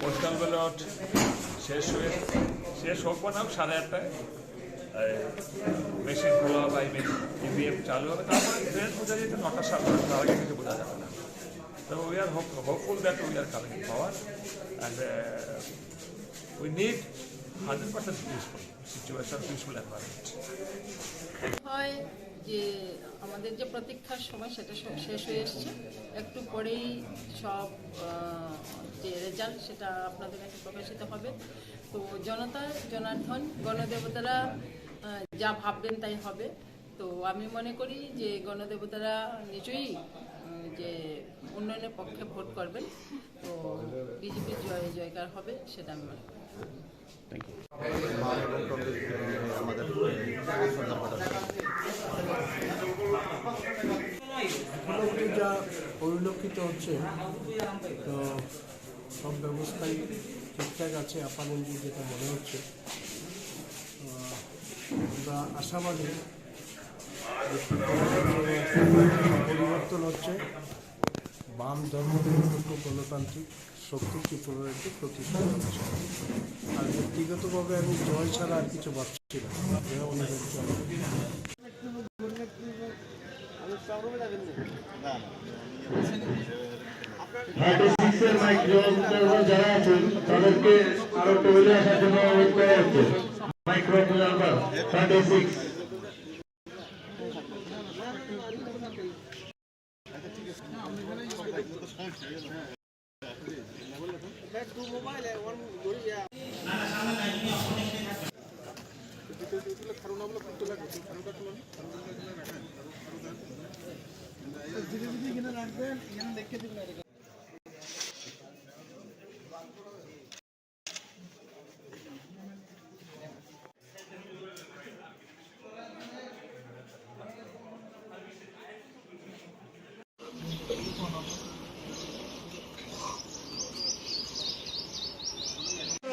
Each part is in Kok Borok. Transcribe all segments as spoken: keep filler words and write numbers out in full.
Postal ballot শেষ হয়ে, শেষ হোক বা না হোক, সাড়ে আটটায় মেশিন খোলা হবে, আই মিন ইভিএম চালু হবে, তারপরে ড্রেস বোঝা যেতে নটা সাড়ে নটা, তার আগে কিছু বোঝা যাবে না। তো we are hope- hopeful that we are coming forward and we need hundred percent peaceful situation, peaceful environment. হয় যে আমাদের যে প্রতীক্ষার সময় সেটা শ- শেষ হয়ে এসছে। একটু পরেই সব আহ, যে রেজাল্ট সেটা আপনাদের কাছে প্রকাশিত হবে। তো জনতা জনার্দন গণদেবতারা আহ, যা ভাববেন তাই হবে। তো আমি মনে করি যে গণদেবতারা নিশ্চয়ই উম, যে উন্নয়নের পক্ষে ভোট করবেন। তো বিজেপির জয় জয়কার হবে, সেটা আমি মনে করি। মোটামুটি যা পরিলক্ষিত হচ্ছে, তো সব ব্যবস্থাই ঠিকঠাক আছে আপাতত যেটা মনে হচ্ছে। আহ, আমরা আশাবাদী যে পরিবর্তন হচ্ছে, বাম ধর্মনিরপেক্ষ গণতান্ত্রিক শক্তি ত্রিপুরার একটি প্রতিষ্ঠা হচ্ছে। আর ব্যক্তিগতভাবে আমি জয় ছাড়া আর কিছু ভাবছি না। জয় অনুরোধ জানাই। থার্টি সিক্স এর মাইক্রো যারা আছেন, তাদেরকে আরো টেবিলে আসার জন্য অনুরোধ করা হচ্ছে। Micro thirty six.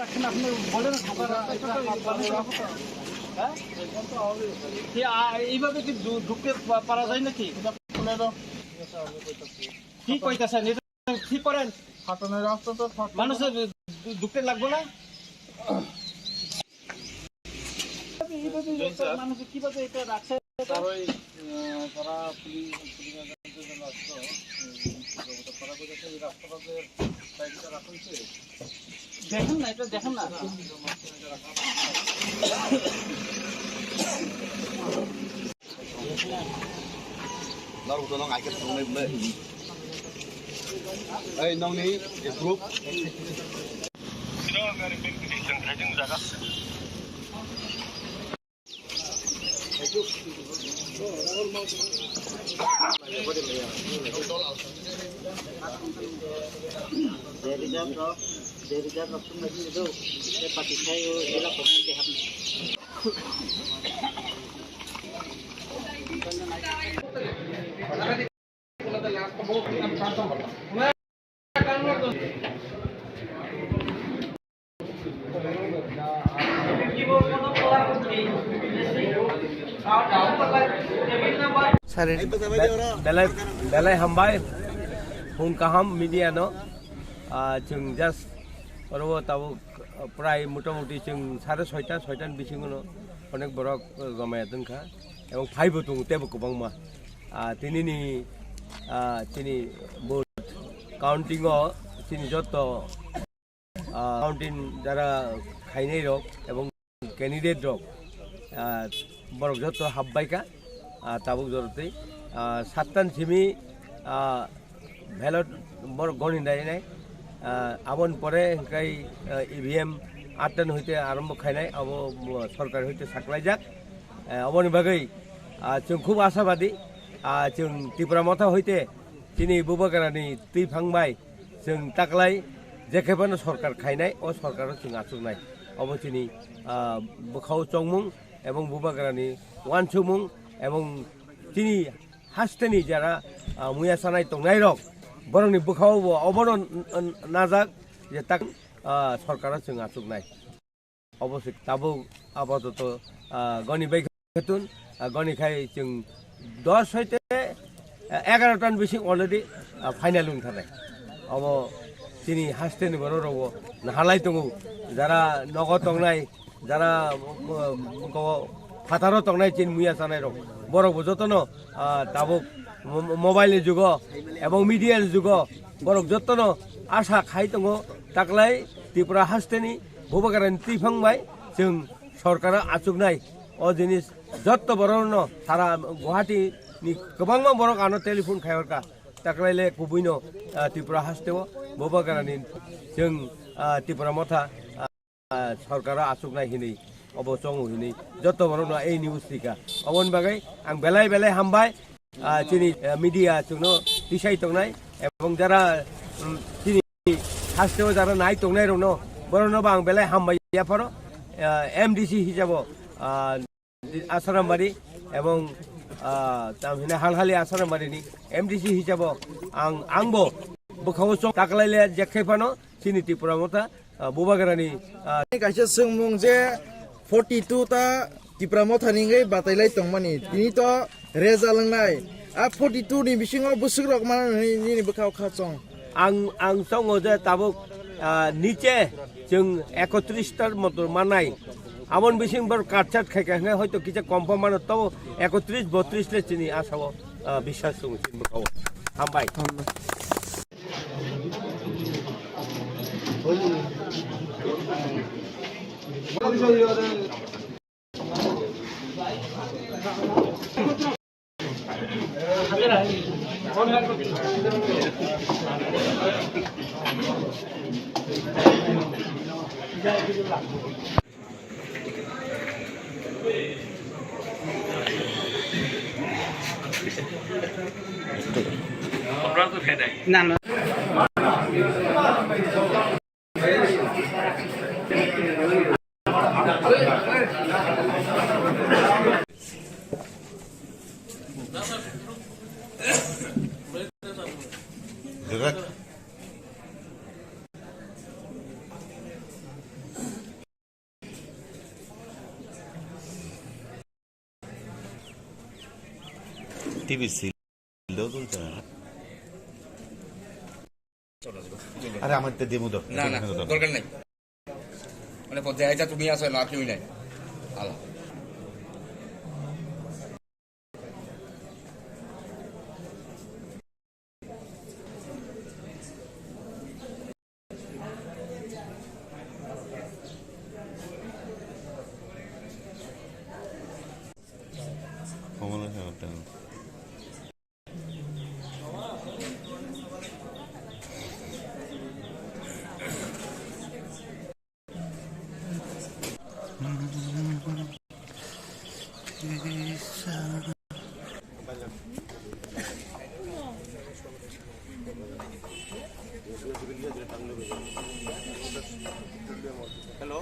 রাখেন, আপনি বলেন, ঢোকার রাস্তা ছোট, এই পাশে রাখো তো। হ্যাঁ? কি, আ, এইভাবে কি ঢু-, ঢুকতে পা-, পারা যায় নাকি? খুলে দাও। কি কইতাছেন? এটা ঠিক করেন। ফাটনের রাস্তা তো ফাটল। মানুষের ঢু-, ঢুকতে লাগবো না? এইভাবে একটা মানুষ কিভাবে এটা রাখছে? তারা ওই, আহ, তারা পুলিশ, পুলিশ এজেন্সির জন্য আসতো। উম, তারা বলছে, এই রাস্তাটা যে সাইডটা রাখা হয়েছে। দেখেন না, এটা দেখেন না। Nor uto nong aike thungnai bwle. Ei nongni group. Sir, belai, belai hambai, hung kaham media no, ah, chwng just oro tabuk prai motamuti chwng sare soita, soita ni bisingo no onek borok, eh, gomaya tongkha, ebong phaibo tongo teibo kwbangma. Ah, tini ni, ah, tini vote counting o chini joto ah, counting jara khainai rok ebong candidate rok, ah, borok joto habbai kha, ah, tabuk jorotwi, ah, sattan simi, ah, ballot borok goni nai nai, ah, aboni pore hwnkhe, ah, E V M attan hoite arombo khainai, abo, bo, sorkar hoite saklaijak. Eh, aboni bagwi, ah, chwng khub ashabadi, ah, chwng Tipra Motha hoite chini Bubagrani twi phang bai, chwng taklai je khe phano sorkar khainai, o sorkaro chwng achuknai. Obo chini, ah, bwkhao chongmung ebong Bubagrani uansukmung ebong chini hasteni jara, ah, muya sanai tongnairok, borokni bwkhao bo obono n-, n-, najak je tak, ah, sorkaro chwng achuknai. Obo se tabuk apatot, ah, goni bai khetun, ah, goni khai chwng dos hoite, ah, egarotan bising already, ah, final wng thanai. Obo chini hasteni borok rogo nahalai tongo, jara nogo tongnai, jara, um, um, ko phataro tongnai chini muya chanai rok, borok bo jotono, ah, tabuk mo-, mobile ni jugo ebong media ni jugo borok jotono asa khai tongo, taklai Tripura hasteni Bubagrani twiphang bai chwng sorkaro achuknai o jinis jotto borokno sara Guwahati ni kwbangma borok ano telephone khai horka. Taklaile kubuino, ah, Tripura hasteo Bubagrani chwng, ah, Tripura motha, ah, sorkaro achuknai hinwi obo chongo hinwi jotto borokno ei news rika. Oboni bagwi ang belai belai hambai, ah, chini, ah, media chwngno tisai tongnai ebong jara, um, chini hasteo jara nai tongnai rokno borokno bo ang belai hambai yapharo, ah, M D C hisabo, ah, Asarambari ebong, ah, tam hina Halhali Asarambari ni M D C hisabo ang, angbo bwkhao chong taklaile jekkhai phano chini Tripura motha, ah, Bubagrani, ah, Kaisa swngmung je forty two ta Tipra Motha ni wngwi batailai tongmani, tini to result wngnai. A forty two ni bisingo bwswk rok mana hwnwi nini bwkhao kha chong. Ang, ang chongo je tabuk, ah, niche chwng ekotris ta motor manai. Aboni bising bor katchat khai khai hoito kisa kom pha mano, to ekotris botris le chini asao, ah, biswas tongo chini bwkhao. Hambai. T V sil do dul ta. আরে আমার তো দেবো তো। না, না, দরকার নাই। মানে পর্যায়ে যা তুমি আসো, লাভ কেউই নাই। আলা। Hello.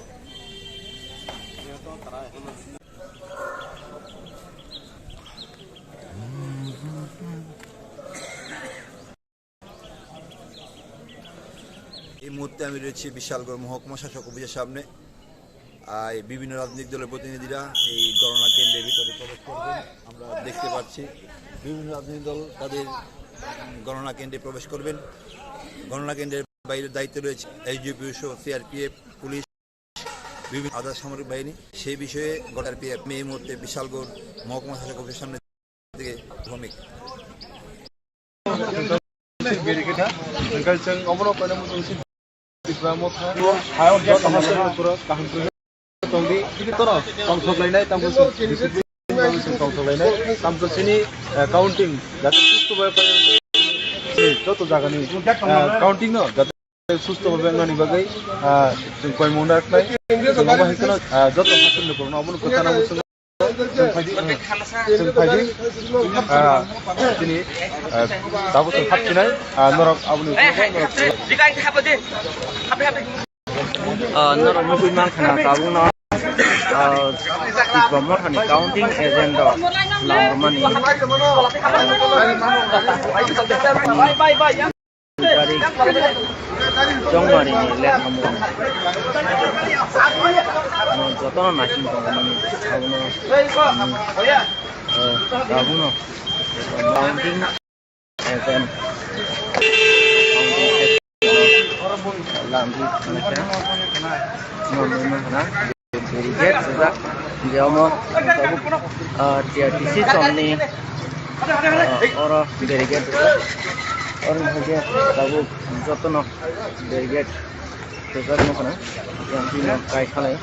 এই মুহূর্তে আমি রয়েছি বিশালগড় মহকুমা শাসক অফিসের সামনে। আহ, বিভিন্ন রাজনৈতিক দলের প্রতিনিধিরা এই গণনা কেন্দ্রের ভিতরে প্রবেশ করবেন। আমরা দেখতে পাচ্ছি বিভিন্ন রাজনৈতিক দল তাদের গণনা কেন্দ্রে প্রবেশ করবেন। গণনা কেন্দ্রের বাইরে দায়িত্ব রয়েছে এসডিপিও সহ সিআরপিএফ, পুলিশ, বিভিন্ন আধা সামরিক বাহিনী। সেই বিষয়ে সিআরপিএফ এই মুহূর্তে বিশালগড় মহকুমা শাসক অফিসের সামনে থেকে Bhowmik. Hwnkhe chwng obono koina muchung si Tipra Motha. Joto hasteni borok kaham kwrwi tongdi. Tono tongthok lainai, tamo chwng discipline tongthok lainai. Tamo chini, eh, counting jate susto bai pai. Joto jagani, eh, counting no jate susto bai wngnani bagwi, eh, chwng koi mung naknai. Chwng omo hai kheno, eh, joto hasteni borokno obono kwthana muchung. Chwng phaidi, chwng phaidi, ah, chini, ah, tabuk chwng hapchinai, ah, norok aboni Ah, norok nugwi mankha na tabukno, ah, Tipra Mothani counting agent rok lamrwmani. Bari Chongmari ni lekha mung. Ano jotono naising tongo nini abono, eh, abono mounting agent. Lamri nokha, nokha, nokha, barricade sijak, je omo tabuk, ah, T R T C somni, ah, oro barricade sijak, oro nokha je tabuk jotono barricade sijak nokha, yang twi nok kai khalai.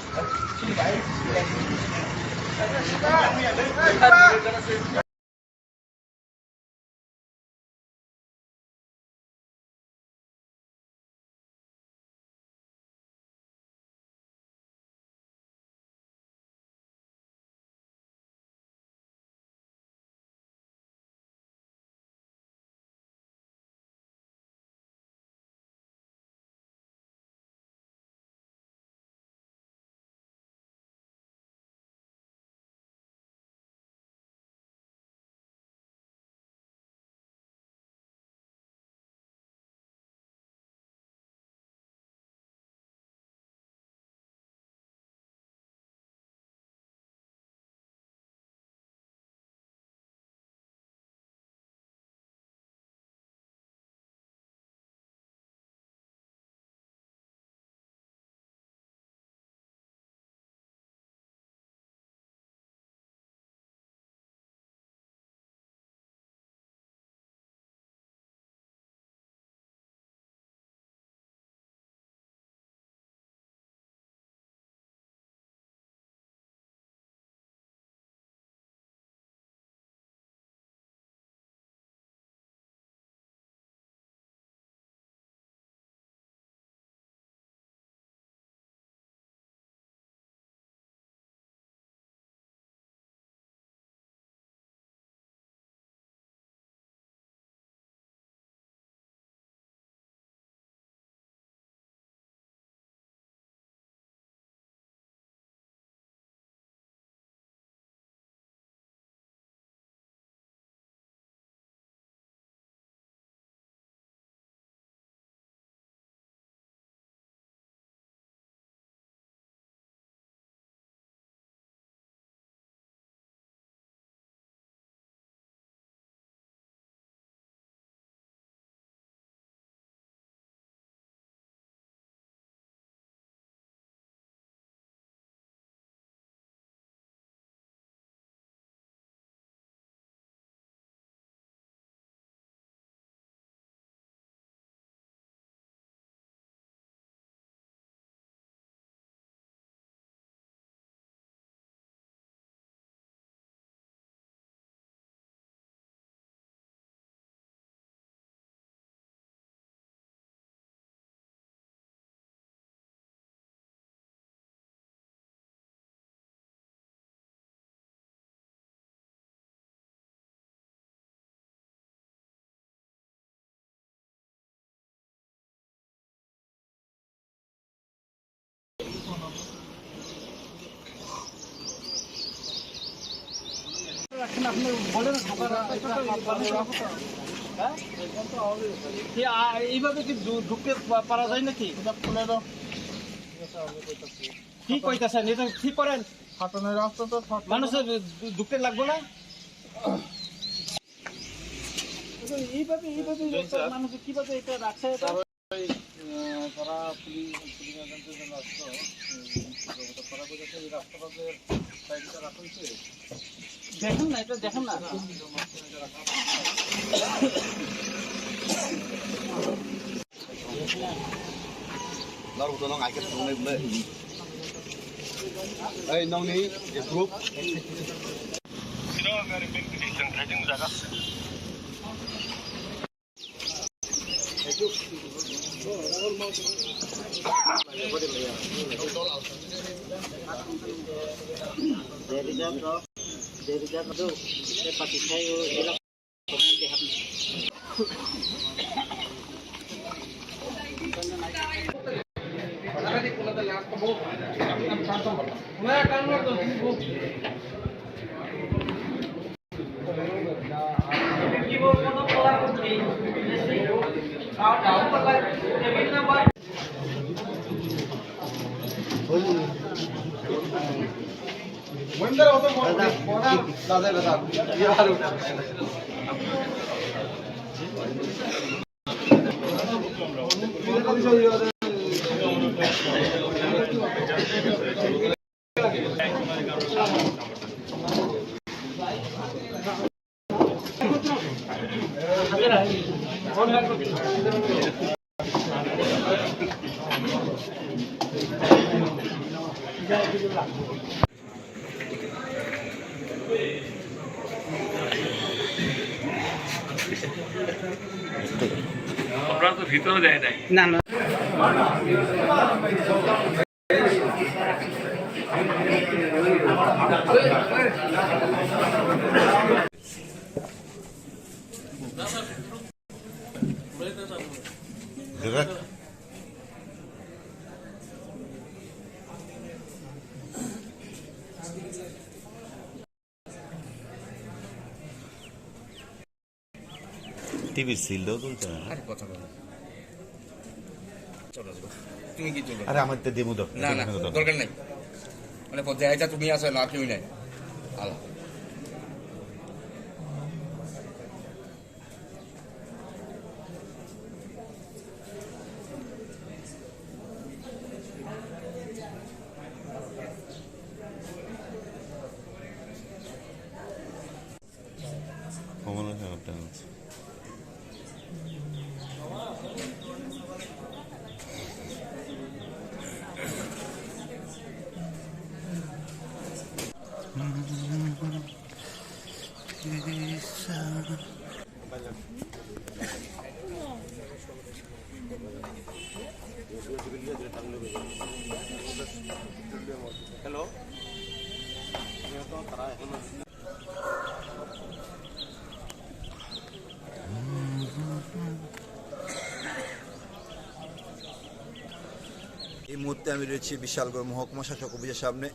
এইভাবে কি ঢু-, ঢুকতে পা-, পারা যায় নাকি? এটা খুলে দাও। কি কইতাছেন? এটা ঠিক করেন। মানুষের ঢুকতে লাগবো না? এইভাবে, এইভাবে মানুষ কিভাবে এটা রাখছে এটা? তারা পুলিশ, পুলিশ এজেন্সির জন্য আসতো। তারা বলেছে এই রাস্তাটাতে সাইডটা রাখা হয়েছে। দেখেন না, এটা দেখেন না। Lor buto nong aike thungnai bwle. Ei nongni je group. আমরা তো ভিতরে যাই নাই। না, না। টিভির সিলটাও তুলছে না। আরে কথা বলো। চলো, চলো। তুমি কি চলো? আরে আমার তো দেবো দাও, না, না, দেবো দাও। দরকার নাই। মানে পথে আইতা তুমি আসো, আর কেউ নাই। আলো। Hello. এই মুহূর্তে আমি রয়েছি বিশালগড় মহকুমা শাসক অফিসের সামনে।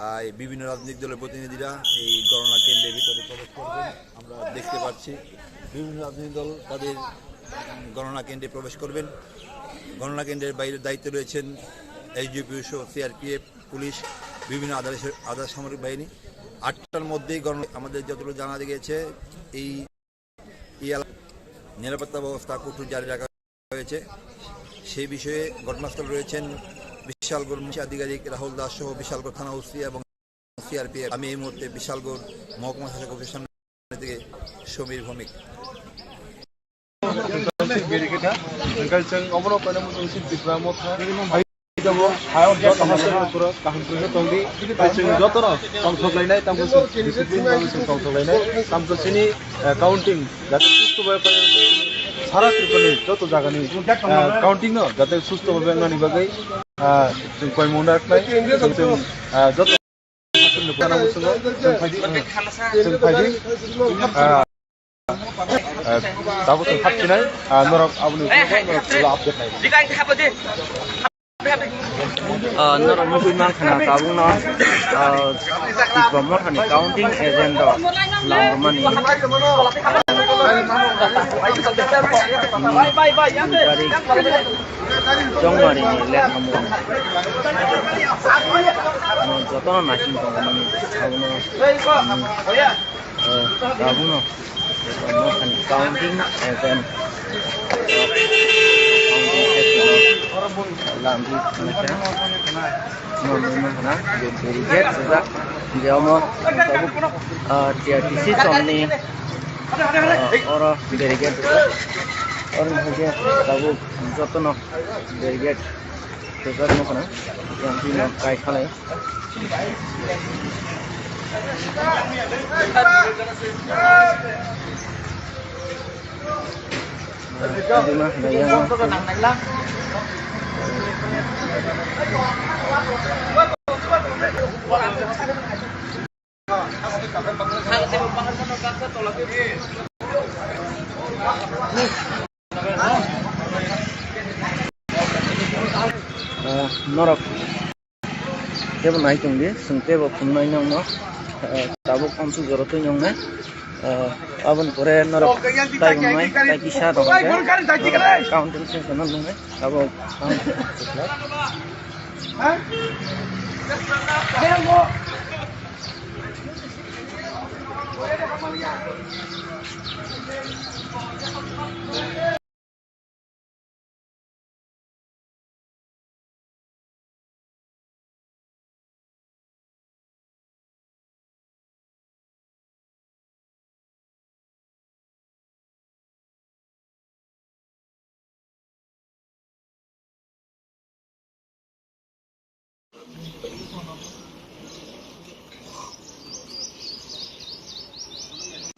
আহ, বিভিন্ন রাজনৈতিক দলের প্রতিনিধিরা এই গণনা কেন্দ্রের ভিতরে প্রবেশ করবেন। আমরা দেখতে পাচ্ছি বিভিন্ন রাজনৈতিক দল তাদের গণনা কেন্দ্রে প্রবেশ করবেন। গণনা কেন্দ্রের বাইরে দায়িত্বে রয়েছেন এসডিপিও সহ সিআরপিএফ, পুলিশ, বিভিন্ন আধা দেশের, আধা সামরিক বাহিনী। আটটার মধ্যেই গণ-, আমাদের যতটুকু জানা গেছে, এই, এই এলাকায় নিরাপত্তা ব্যবস্থা কঠোর জারি রাখা হয়েছে। সেই বিষয়ে ঘটনাস্থলে রয়েছেন বিশালগড় পুলিশ আধিকারিক রাহুল দাস সহ বিশালগড় থানা ওসি এবং সিআরপিএফ। আমি এই মুহূর্তে বিশালগড় মহকুমা শাসক অফিসের সামনে থেকে সমীর Bhowmik. Hwnkhe chwng obono koinwi chwng si Tipra Motha hai tongo, hayung joto hasteni pura kaham khe tongdi, tei chwng jotono tongthok lainai, tamo chwng discipline bagwi chwng tongthok lainai, tamo chini, eh, counting jate susto bai sara Tripurani joto jagani, eh, counting no jate susto bai wngnani bagwi, ah, chwng koi mung naknai, chwng, ah, joto chwng phaidi, chwng phaidi, ah, ah, tabuk chwng hapsinai, ah, norok aboni ulo update nai. Ah, norok nugwi mankha na tabukno, ah, Tipra Mothani counting agent rok lamrwmani, ah, tarik chongmari ni lekhamung. Jotono naising tongmani tabukno, ah, tabukno. Mothani counting agent, counting agent lamdi nukha. Nukha, nukha, je delegate sujak, je omo tabuk, ah, T R T C somni, ah, oro delegate sujak. Oro nukha je tabuk jotono delegate sujak nukha na, counting no kai khalai. Ah, norok tebo nai tong di, chwng tebo phunuknai nokno, ah, tabuk amsuk jora twi noknai, ah, aboni pore norok tai wngnai, tai kisa rok hwnkhe, ah, counting session no nungnai, abo ang.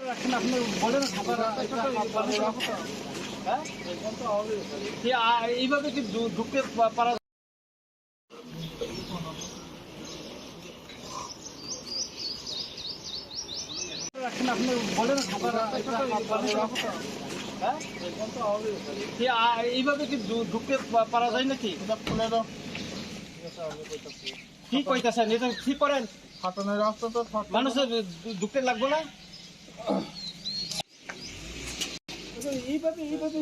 রাখেন, আপনি বলেন, খাবার, হ্যাঁ? কি, আ, এইভাবে কি ঢু-, ঢুকতে পা-, পারা রাখেন, আপনি বলেন, খাবার, হ্যাঁ? কি, আ, এইভাবে কি ঢু-, ঢুকতে পা-, পারা যায় নাকি? এটা খুলে দাও। কি কইতাছেন? এটা ঠিক করেন। ফাটানোর রাস্তা তো ফাটানো। মানুষের ঢু-, ঢুকতে লাগবো না? এইভাবে, এইভাবে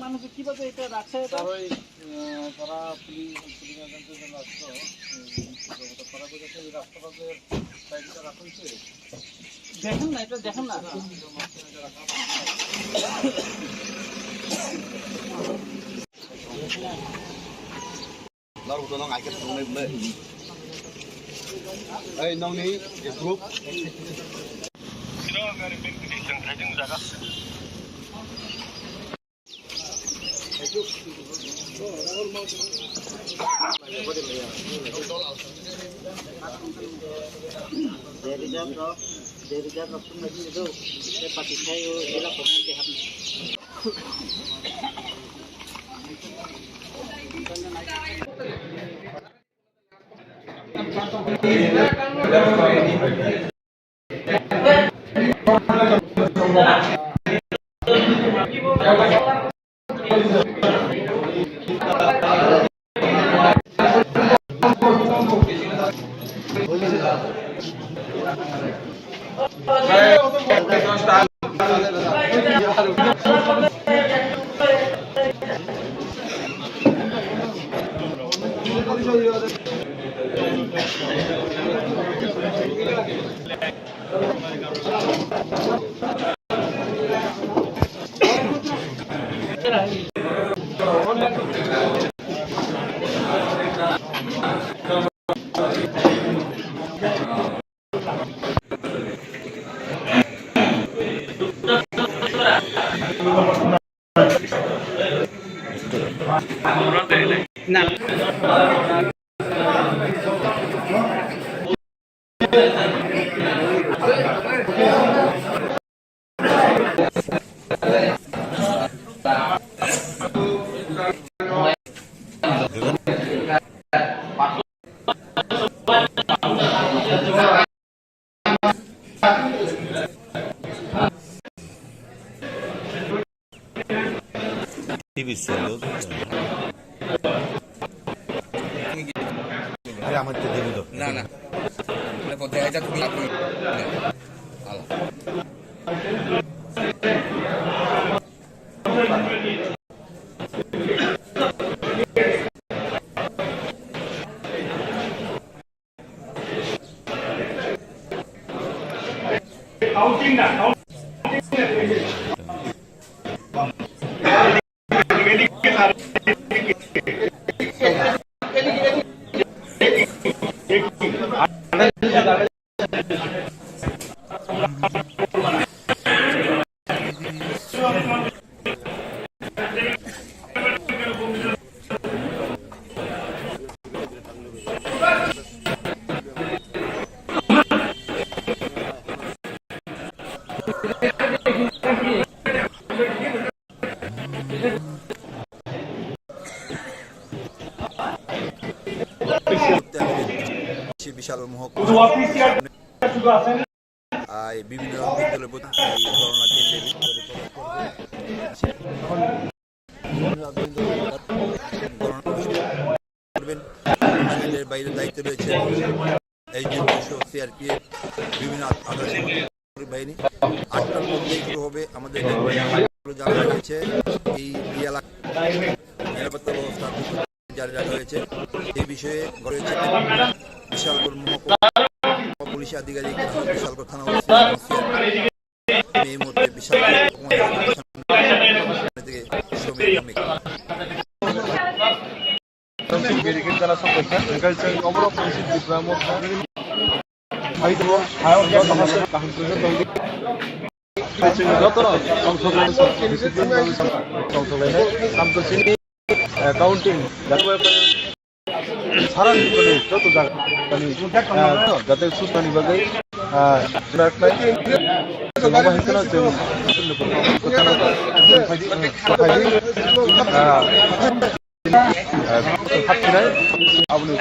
মানুষ কিভাবে এটা রাখছে এটা? স্যার, ওই, আহ, তারা পুলিশ, পুলিশ এজেন্সি যেন আসতো, উম, তারা বলেছে এই রাস্তাটা যে সাইডটা রাখা হয়েছে। দেখেন না, এটা দেখেন না। Hey, nongni group. T V selo. Ayo, amar te dibi do. Na, na. Bole, bole, aja tumi, tumi. Ala. বিশাল মহকুমা, আহ, বিভিন্ন বিদ্যালয় প্রতি এই ধর্ণা কেন্দ্রে বিদ্যালয় প্রবেশ করবে। বিভিন্ন বিদ্যালয় করবেন। এর বাইরে দায়িত্ব রয়েছে এই যে সি আর পি এফ, বিভিন্ন আ-, আধা সামরিক বাহিনী। আটটার মধ্যে শুরু হবে আমাদের জানা রয়েছে এই, এই এলাকায় নিরাপত্তা ব্যবস্থা জারি রাখা হয়েছে। এই বিষয়ে রয়েছে বিশালগড় মহকুমা পুলিশ আধিকারিক, বিশালগড় থানা ওসি, এই মুহূর্তে বিশালগড় মহকুমা থেকে সমীর ভৌমিক। ব্যারিকেড দ্বারা সব করছে। হয়তো যত সংসদ, সংসদ, সংসদ, counting, Sara ni koni joto jagani, ah, jate sustani bagwi, ah, chwng kwbangma hinkhe no chwng phaidi, ah, ah, hapsinai aboni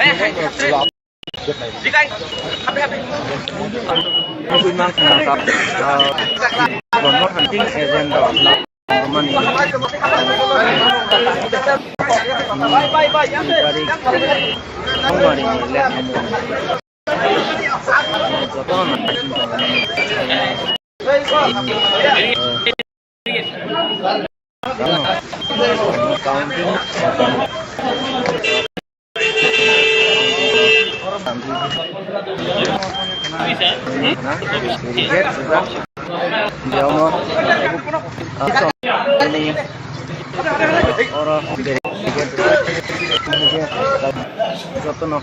Jotono.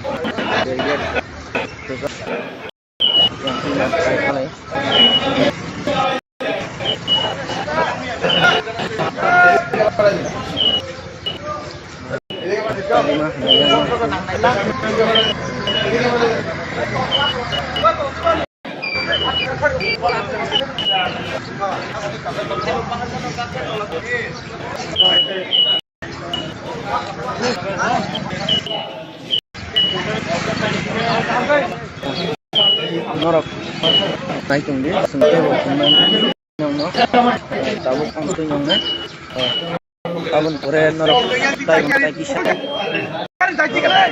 Norok nai tong di, chwng tei bo thumnai nongno, tabuk ang twi nongnai. Aboni pore norok tai tai kisa.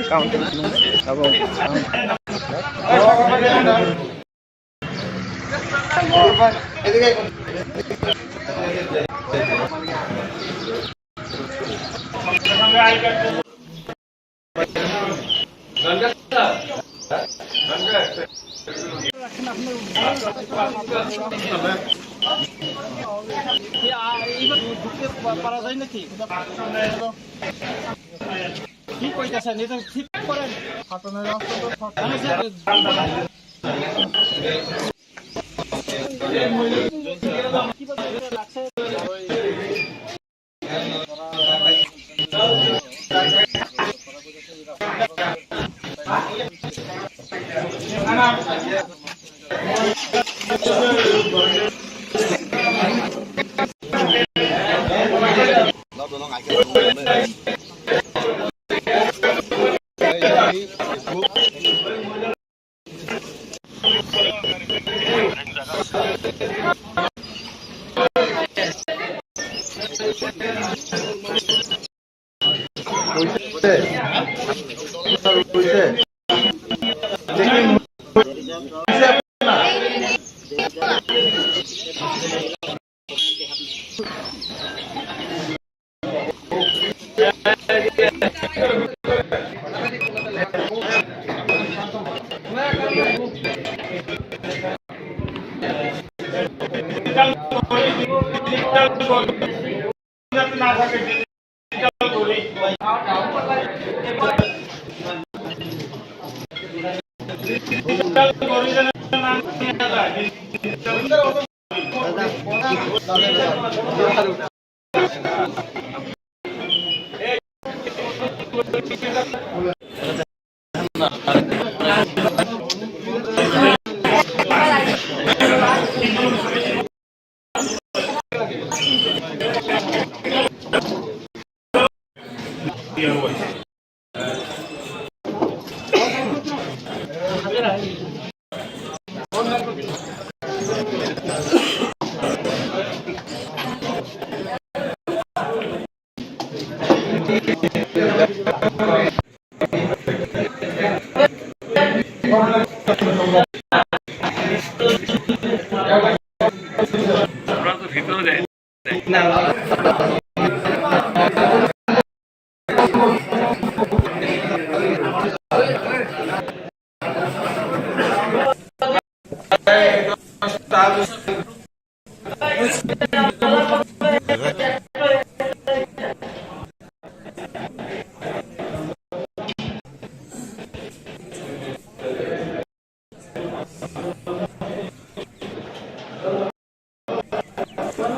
Counter nung abo ang. কি কইতাছেন? এটা ঠিক করেন।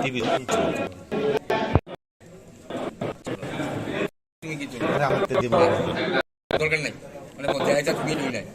T V on chwng. দরকার নাই, মানে, পঞ্চাশ হাজার তুমি নিয়ে নেয়।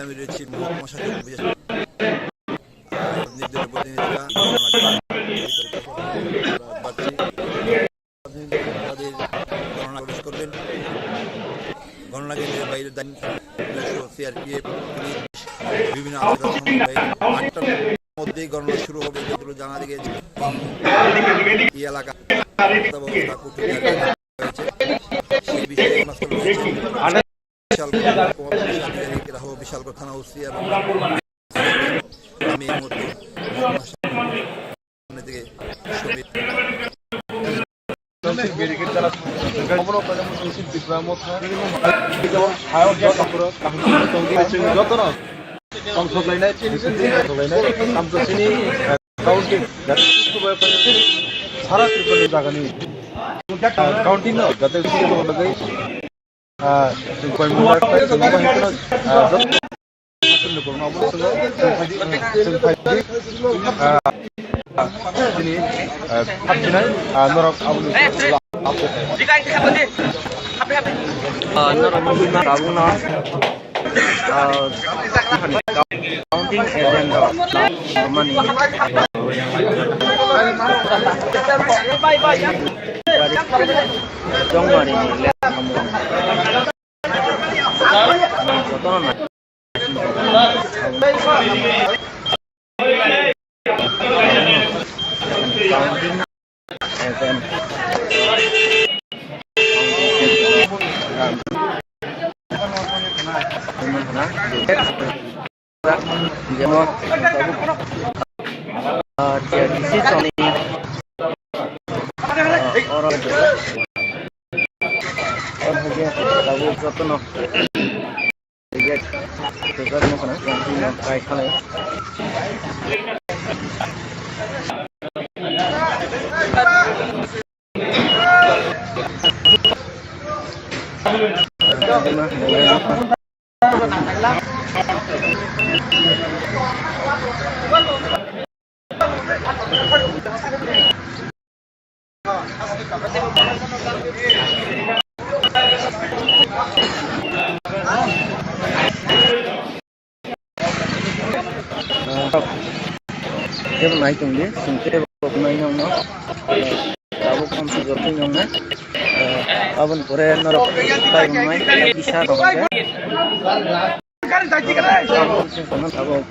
আমি রয়েছি মহকুমা শাসক অফিসে। নির্দলীয় প্রতিনিধিরা গণনা করবেন। তাদের গণনা প্রবেশ করবেন। গণনা কেন্দ্রের বাইরে দাঁড়িয়ে পুলিশ ও সিআরপিএফ, পুলিশ, বিভিন্ন আনসার সমন্বয়ে আটটার মধ্যেই গণনা শুরু হবে, যতদূর জানা গেছে। এই এলাকা ব্যবস্থা কঠোর হয়েছে। সেই বিষয়ে মাস্টার রয়েছে। বিশাল পুলিশ আধিকারিক রাহ, বিশালগড় থানা ওসি এবং আমি এই মুহূর্তে সামনের দিকে ছবি। ব্যারিকেড দ্বারা সম্পূর্ণ প্রজাতন্ত্র উচিত বিক্রম মত হয়। যেমন হায়র যত পুরো যত না কম সব লাইনে, কম সব লাইনে, কম তো চিনি, কাউন্টিং, যাতে সুস্থভাবে সারা ত্রিপুরা জায়গা নিয়ে, কাউন্টিং না, যাতে সুস্থভাবে, আহ, কয় মিনিট, আহ, যত Tini, ah, hapchinai, ah, norok aboni, ah, norok aboni tabukno, ah, counting agent rok mani chongmani le. Jemon, ah, T R T C choli, ah, oro, oro hai khe tabuk jotono. Jebo nai tong di, sungke rok nai nong no. Tabuk khamsi jotoi nong nai. Aboni pore norok tai nong nai, kisa rok hwnkhe. Tabuk.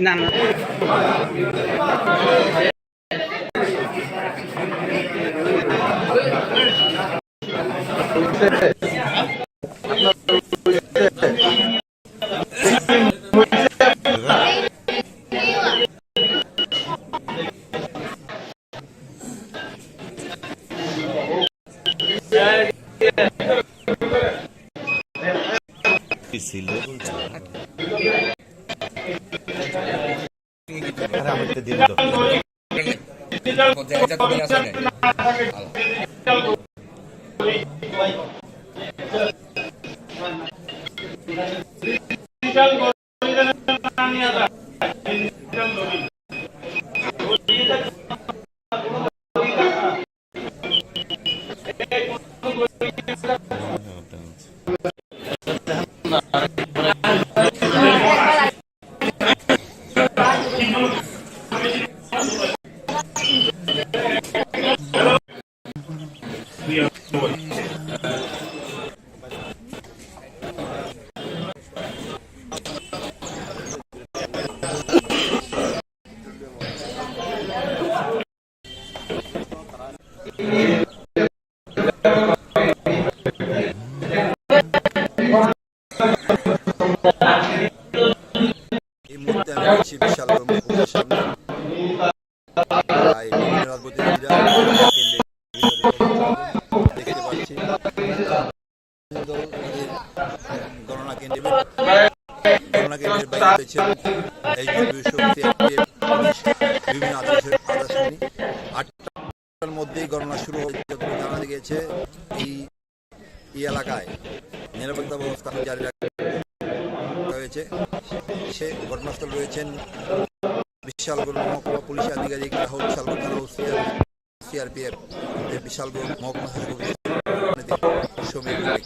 না, না। এই মুহূর্তে আমি আছি বিশাল গরম পুকুরের সামনে। প্রায় বিভিন্ন রাজনৈতিক নেতারা গণনা কেন্দ্রে ভিতরে দেখতে পাচ্ছি। দল তাদের গণনা কেন্দ্রে, গণনা কেন্দ্রের বাইরে রয়েছে এইচডিপি সহ সিআরপিএফ, পুলিশ, বিভিন্ন আদর্শ, আদর্শবাদী। আটটার মধ্যেই গণনা শুরু হবে। যতটুকু জানা গিয়েছে, এই, এই এলাকায় নিরাপত্তা ব্যবস্থা জারি রাখা হয়েছে। সে ঘটনাস্থলে রয়েছেন বিশালগড় মহকুমা পুলিশ আধিকারিক রাহুল, বিশালগড় থানা ওসি, সিআরপিএফ, বিশালগড় মহকুমা শাসক office, Samir Mallick.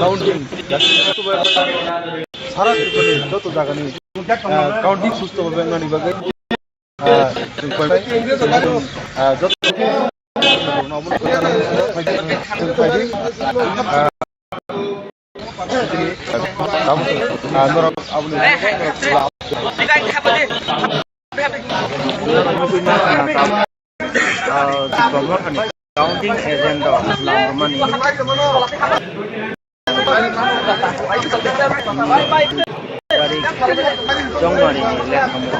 Counting, sara Tripura ni joto jaga ni, ah, counting susto bhabe wngnani bagwi, ah, chwng koi, ah, joto, ah, norok aboni counting agent rok lamrwmani chongmani lekhamung.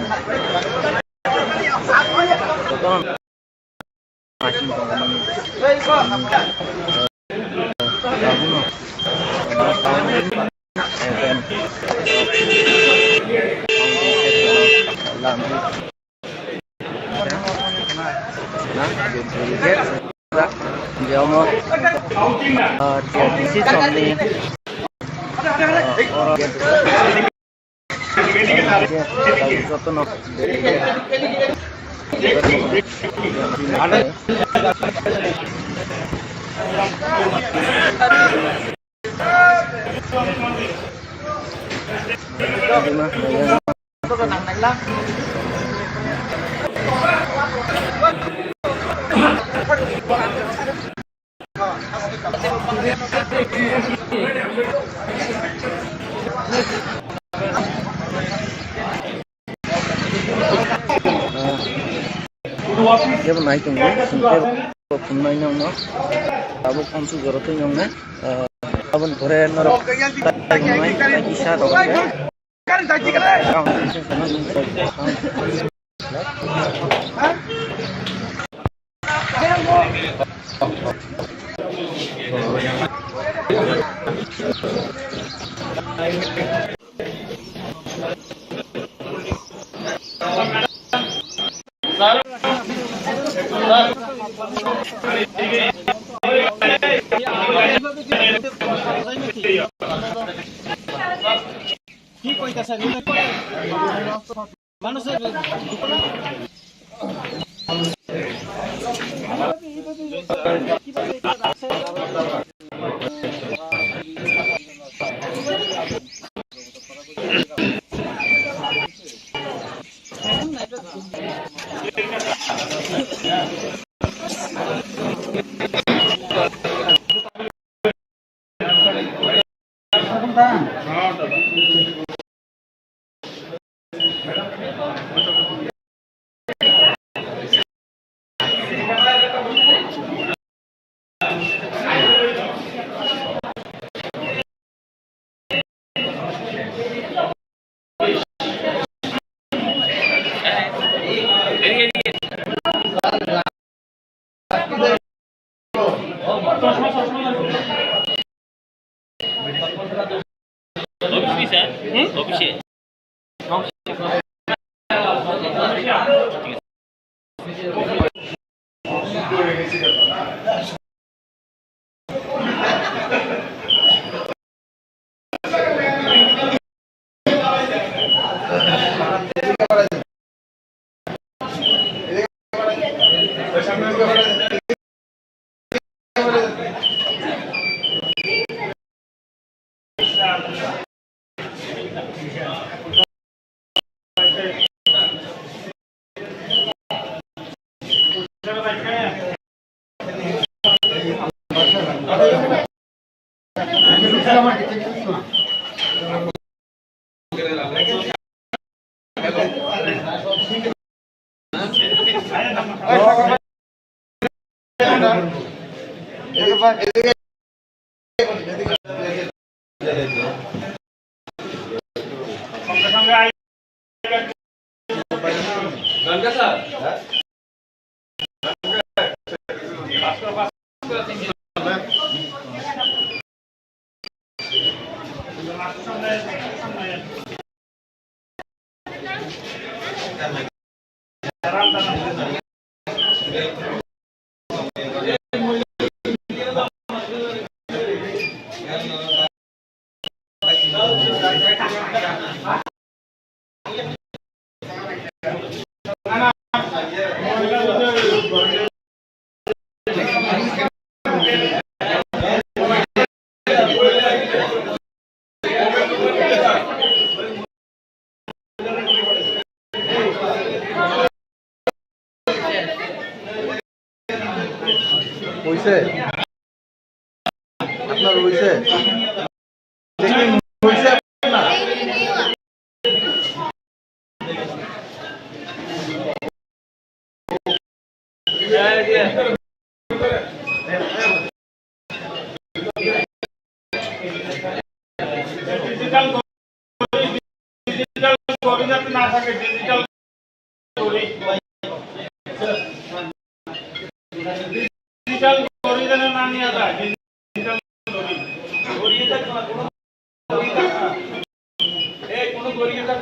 Jomo, ah, T R T C somni, ah, oro jotono Jebo nai tongo, sungke. Khumnai nongno tabuk amsuk jora twi nongna, ah, aboni pore norok tai wngnai, tai kisa rok. হইছে? আপনার হইছে? চেকিং হইছে আপনার? Digital ঘড়ি, digital ঘড়ি যাতে না থাকে, digital ঘড়ি। Digital ঘড়ি যেন না নিয়ে যায়, digital ঘড়ি। ঘড়ি এটা কোনো, কোনো ঘড়ি এটা, এই কোনো ঘড়ি এটা।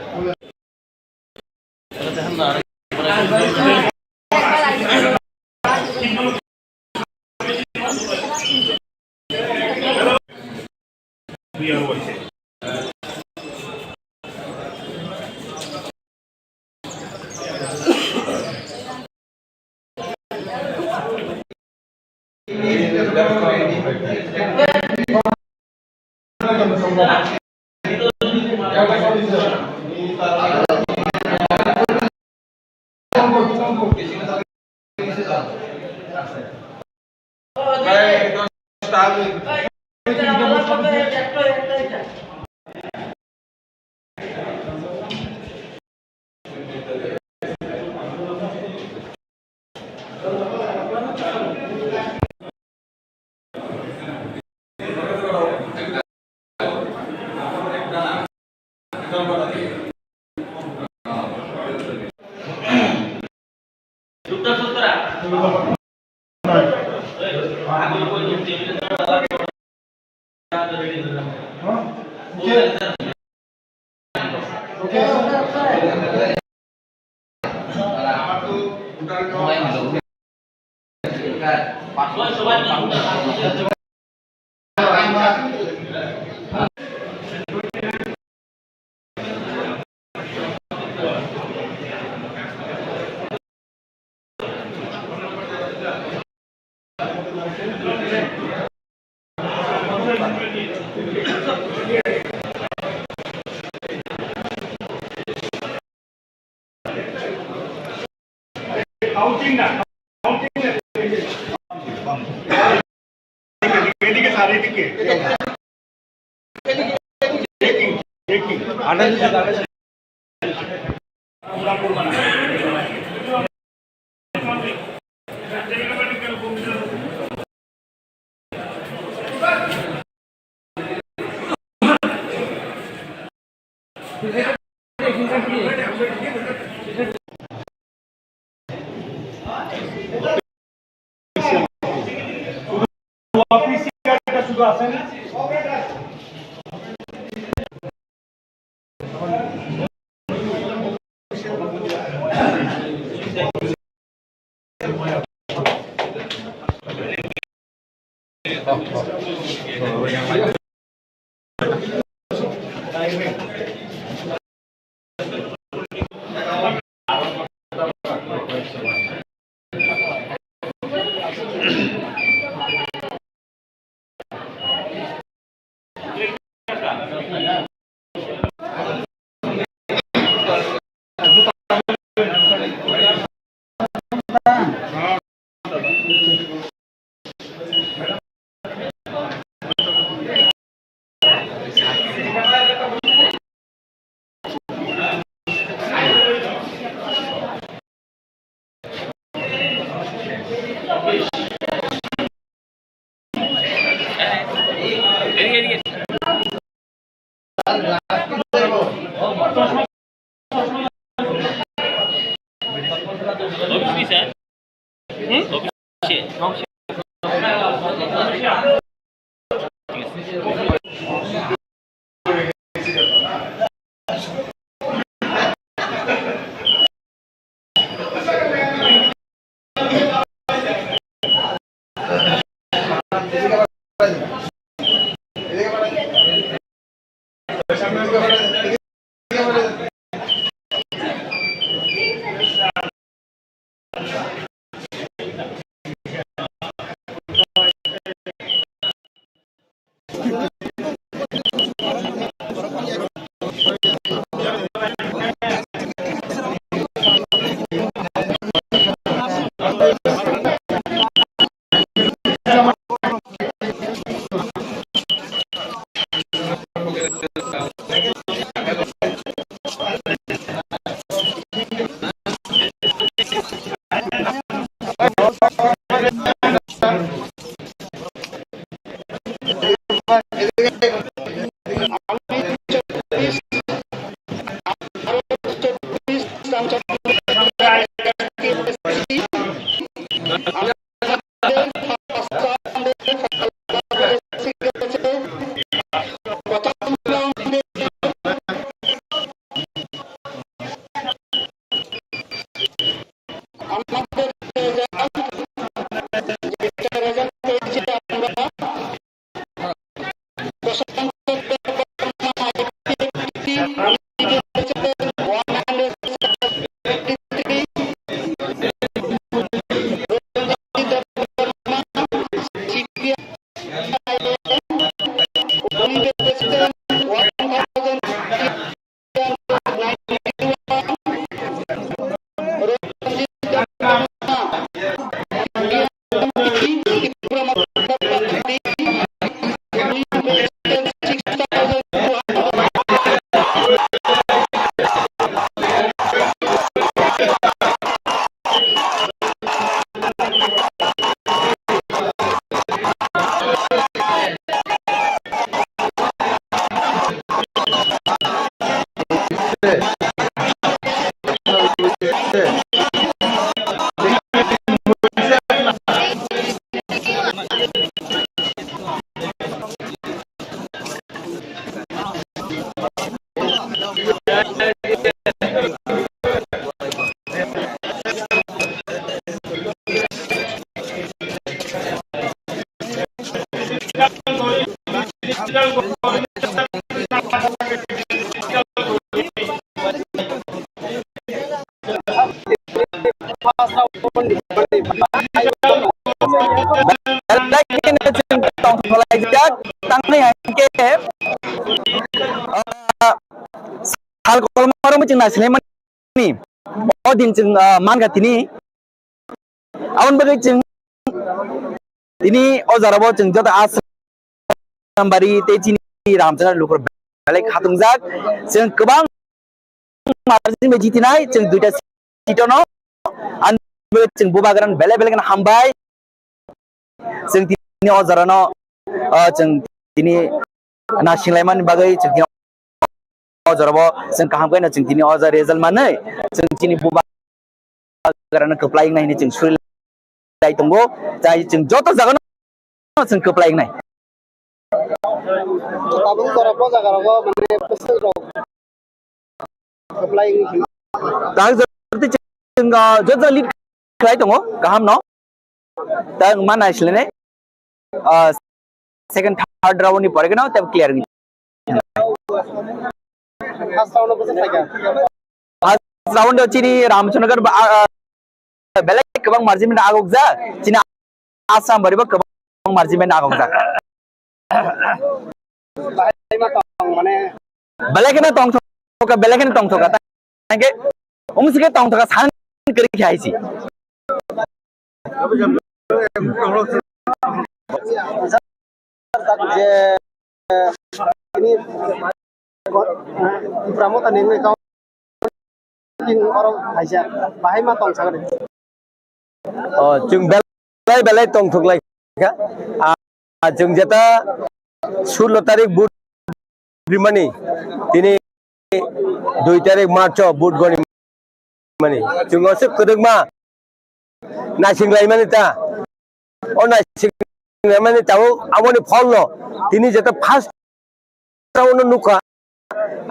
Belai kheno chwng tongthok laijak, tangwi hwnkhe, ah, sal kolma romwi chwng naisinglaimani o din chwng, ah, mankha tini. Aboni bagwi chwng tini o jorao chwng joto Asrambari tei chini Ramchana lukur belai khatungjak. Chwng kwbang margin bai jitinai, chwng duita seat-o no. Ani bagwi chwng bubagrano belai belai kheno hambai. Chwng tini o jorano, ah, chwng tini naisinglaimani bagwi chwng tini o jorabo chwng kaham khe no chwng tini o jora result manwi chwng chini bubagrano kwplai wngnai hinwi chwng suri lai tongo. Chai chwng joto jagano chwng kwplai wngnai. Tabuk jora bo jaga rogo mane bwswk rok kwplai wngwi. Tang jora tei chwng, ah, joto lead khlai tongo kaham no. Tang ma naisilene, ah, second, third round ni pore gano tei clear wngwi. First round o bwswk phaikha? First round o chini Ramchandragarh ba, ah, ah, belai kwbang margin bai agukjak, chini Asrambari bo kwbang margin bai agukjak. Bahai ma tong mane? Belai kheno tongthoka, belai kheno tongthoka. Tangke, wng sike tongthoka, san kwrwi khe hai si. Je, ini, Tipra Motha ni wngwi kau, oro kaisa bahai ma tong sakani. O, chwng belai belai tongthok lai kha. A, chwng jeta sullo tarik vote rimani, tini dui tarik March o vote goni mani. Chwng o se kwdwkma naising lai mani ta. O naising lai mani tabuk aboni pholno tini jeta first round o nukha.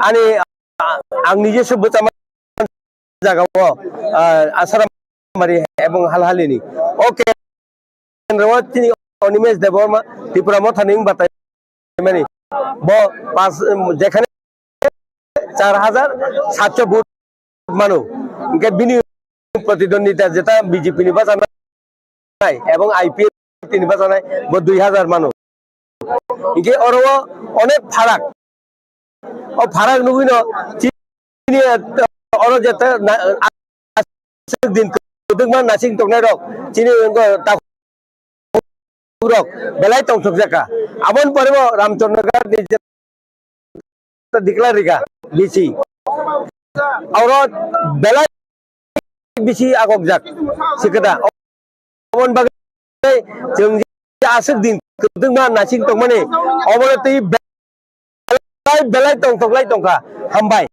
Ani, a, ang nijese bwchama jaga o, a, Asrambari ebong Halhalini. O kendro o chini Animesh Debbarma Tipra Mothani wng batai mani. Bo pas, um, jekhane char hajar satso vote mano. Hingke bini protidwandita jeta B J P ni bachanai ebong I P F ni bachanai bo dui hajar mano. Hingke oro o onek pharak. O pharak nugwino chini oro jeta na, aswk din kwdwkma nasing tongnai rok chini wngkha takhuk rok belai tongthok jakha. Aboni pore bo Ramchandra Ghat ni jeta declare rikha B C. Oro belai bisi agokjak sikada. Oboni bagwi chwng je aswk din kwdwkma nasing tongmani obono twi belai belai tongthoklai tongkha. Hambai.